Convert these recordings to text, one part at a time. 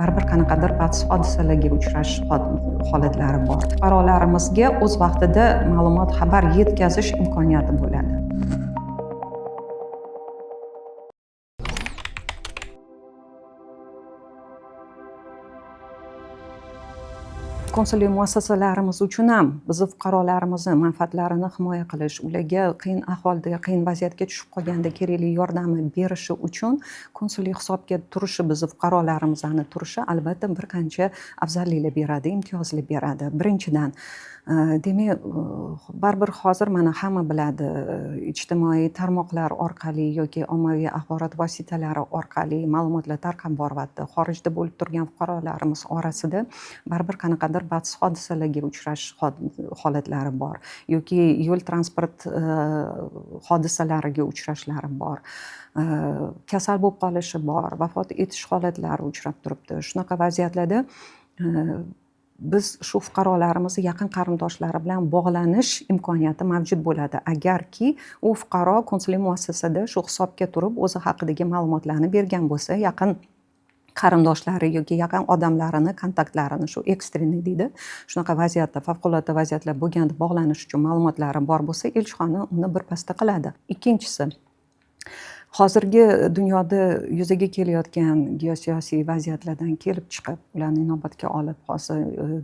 Baribir qanaqadir baxtsiz hodisalarga uchrash holatlari bor. Fuqarolarimizga o'z vaqtida ma'lumot, xabar yetkazish imkoniyati bo'ladi. Konsullik muassasalarimiz uchun ham bizni fuqarolarimizni manfaatlarini himoya qilish, ularga qiyin ahvolda, qiyin vaziyatga tushib qolganda kerakli yordamni berishi uchun konsullik hisobga turishi, bizni fuqarolarimizni turishi albatta bir qancha afzalliklar beradi, imtiyozlar beradi. Birinchidan, demak, baribir hozir mana hamma biladi, ijtimoiy tarmoqlar orqali yoki ommaviy axborot vositalari orqali ma'lumotlar tarqab boryapti. Xorijda bo'lib turgan fuqarolarimiz orasida baribir qanaqadir baxtsiz hodisalarga uchrash holatlari bor yoki yo'l transport hodisalariga uchrashlari bor, kasal bo'lib qolishi bor, vafot etish holatlari uchrab turibdi. Shunaqa vaziyatlarda biz shu fuqarolarimizni yaqin qarindoshlari bilan bog'lanish imkoniyati mavjud bo'ladi, agarki u fuqaro konsullik muassasada shu hisobga turib o'zi haqidagi ma'lumotlarni bergan bo'lsa, yaqin qarindoshlari yoki yaqin odamlarini kontaktlarini, shu экстренный deydi, shunaqa vaziyatda, favqulodda vaziyatlar bo'lganda bog'lanish uchun ma'lumotlari bor bo'lsa, elchixona uni birpasda qiladi. Ikkinchisi, hozirgi dunyoda yuzaga kelayotgan geosiyosiy vaziyatlardan kelib chiqib, ularni inobatga olib, hozir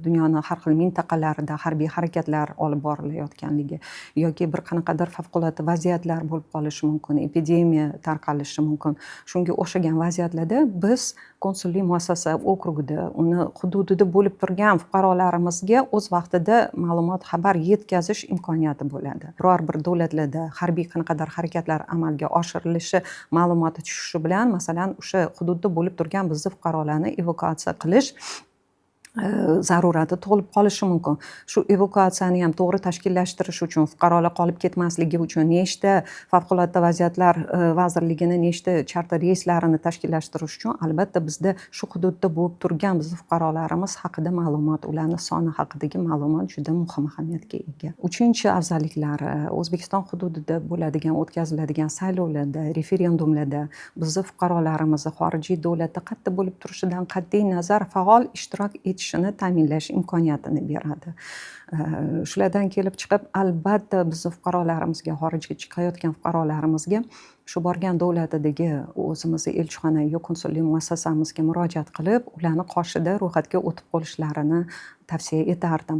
dunyoni har xil mintaqalarida harbiy harakatlar olib borilayotganligi yoki bir qanaqadir favqulodda vaziyatlar bo'lib qolishi mumkin, epidemiya tarqalishi mumkin. Shunga o'xshagan vaziyatlarda biz konsullik muassasa okrugida, uni hududida bo'lib turgan fuqarolarimizga o'z vaqtida ma'lumot, xabar yetkazish imkoniyati bo'ladi. Biror bir davlatlarda harbiy qanaqadir harakatlar amalga oshirilishi ma'lumoti tushishi bilan, masalan, o'sha hududda bo'lib turgan bizni fuqarolarni evakuatsiya qilish zarurati tug'ilib qolishi mumkin. Shu evakuatsiyani ham to'g'ri tashkillashtirish uchun, fuqarolar qolib ketmasligi uchun nechta favqulodda vaziyatlar vazirligini nechta charter reyslarini tashkillashtirish uchun albatta bizda shu hududda bo'lib turgan bizni fuqarolarimiz haqida ma'lumot, ularni soni haqidagi ma'lumot juda muhim ahamiyatga ega. Uchinchi afzalliklari, O'zbekiston hududida bo'ladigan, o'tkaziladigan saylovlarda, referendumlarda bizni fuqarolarimizni xorijiy davlatda qayerda bo'lib turishidan qat'iy nazar faol ishtirok etishini ta'minlash imkoniyatini beradi. Shulardan kelib chiqib, albatta bizni fuqarolarimizga, xorijga chiqayotgan fuqarolarimizga shu borgan davlatidagi o'zimizni elchixona yo konsullik muassasamizga murojaat qilib, ularni qoshida ro'yxatga o'tib qolishlarini tavsiya etardim.